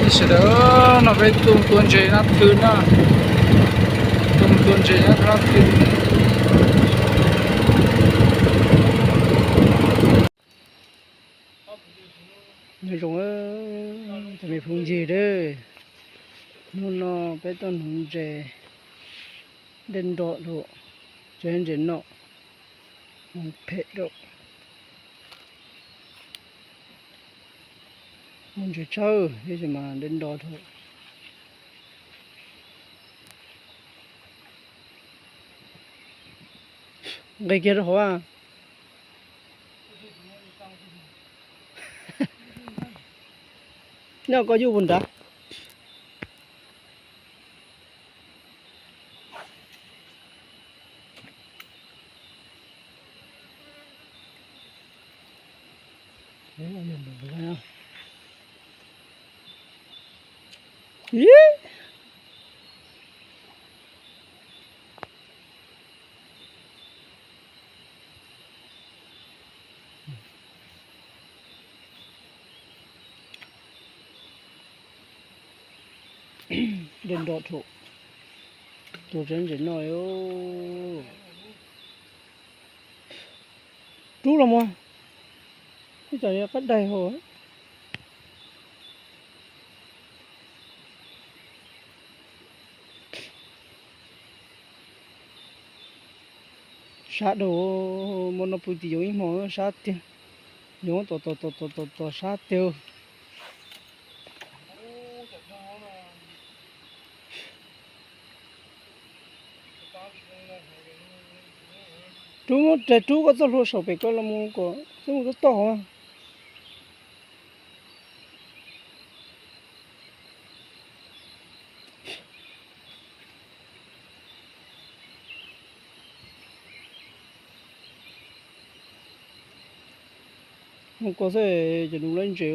Sawv daws, no peb tuaj tua ntses nab thw na, tuaj tua ntses nab thw. Nyob zoo, cov me phooj ywg, hnub no peb tuaj nuv ntses dej nro dhau, tsis ntses no, phem dhau. Muaj ntses tshawb thiab sis mas dej nro dhau. Nqis kiag rau hauv. Nyob koj yuj puas nrad? Dej nro dhau, tua tsis ntses no. Rub los mas, ib tsam qab daig hauv. Sab dhau, hmo no pw tsis yoov ib hmo, sab tiag. Yoov tom tom tom tom tom tom sab tiag. Rub, muab rais rub koj txoj hlua saum pem ko los mus kom xwb mus toj toj hauv. Mus ko xwb, cov nus lawv ntses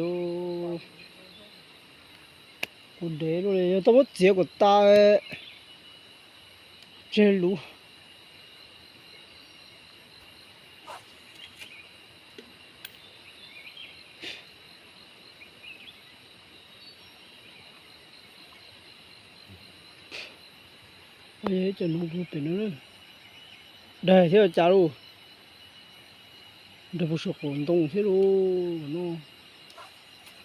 ua dev luaj li, yog tau muab txiav kom tas tseg luv. Cov nus pem no daig thiab cas lauj, daig puag saum qaum ntoo thiab lauj no,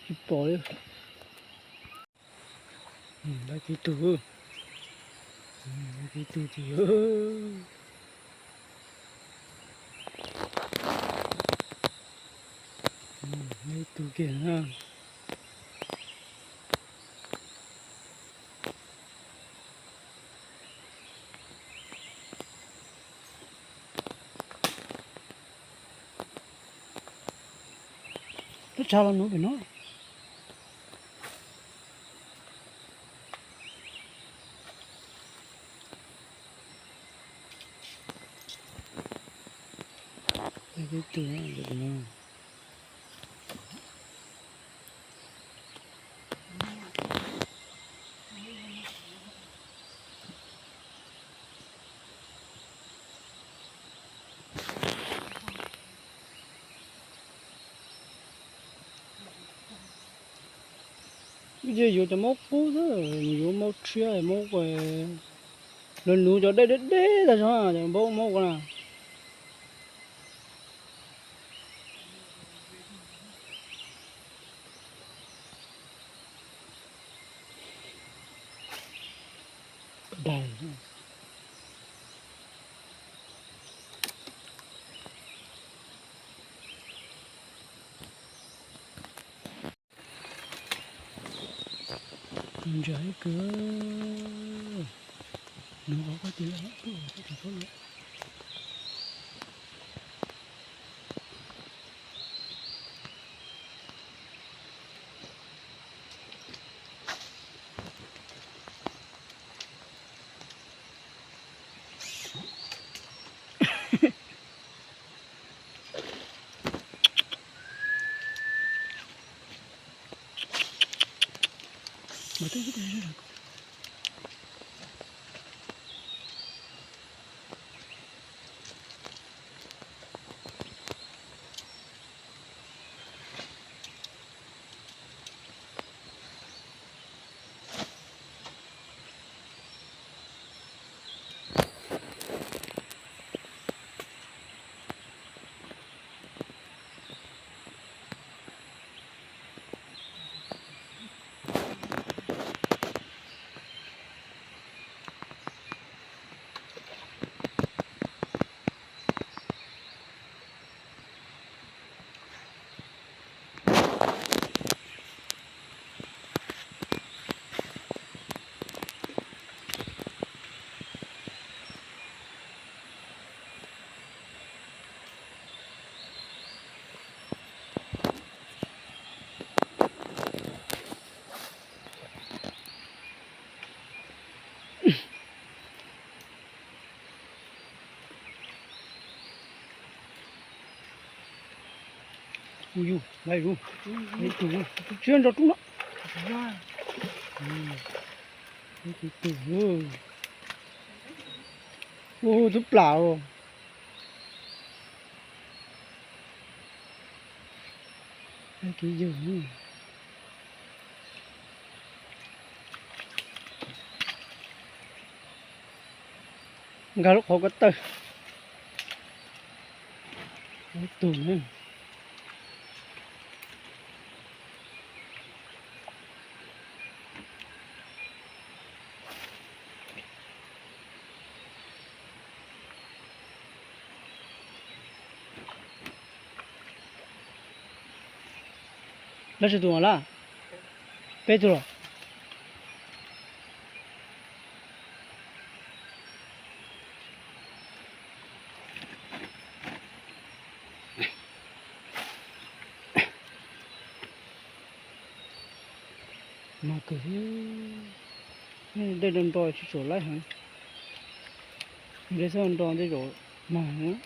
tsis pom li. Lawv tib tug, lawv tib tug ces, lawv tib tug kiag na. Lawv tsa los nuv pem no. Ces yuav cov maub qub xwb, yuav maub tshiab maub, lawv nuv cov dej deb deb tag zog cov maub qub na. Ntsa ib kawg, nuv qhov koj tis lawm, koj tsis txhob lawm. Yus, yus, tsis nrog rub no. Tus, tus plam os. Kev yws. Nkag lub qhov ko taw. Tus ne. Lab tsawg tus lab? Peb tug los? Mag kawg thiab. Dej nro nro tsis tshua laib heev. Dej txhob nro ntej zaum mag heev.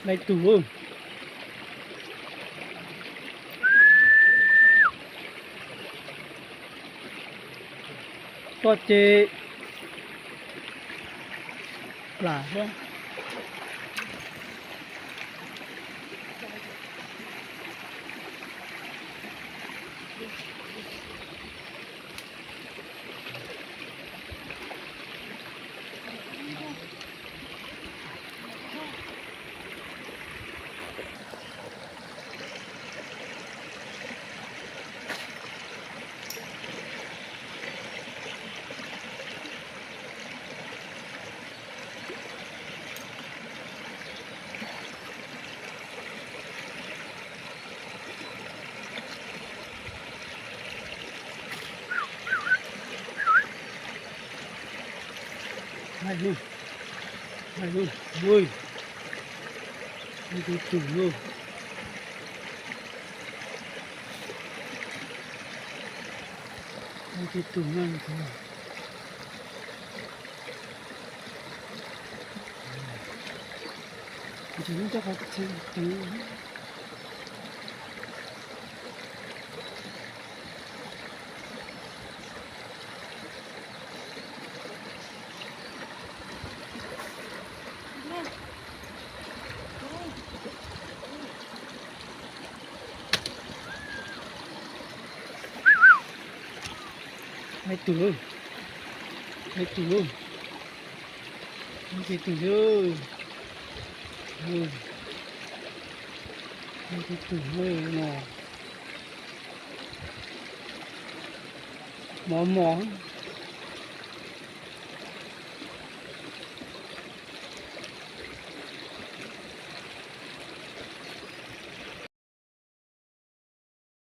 Laib tug, toj ces plam xwb. Tus tus, tus tus no. Laib tug, laib tug, laib tug, laib tug no, mos mos.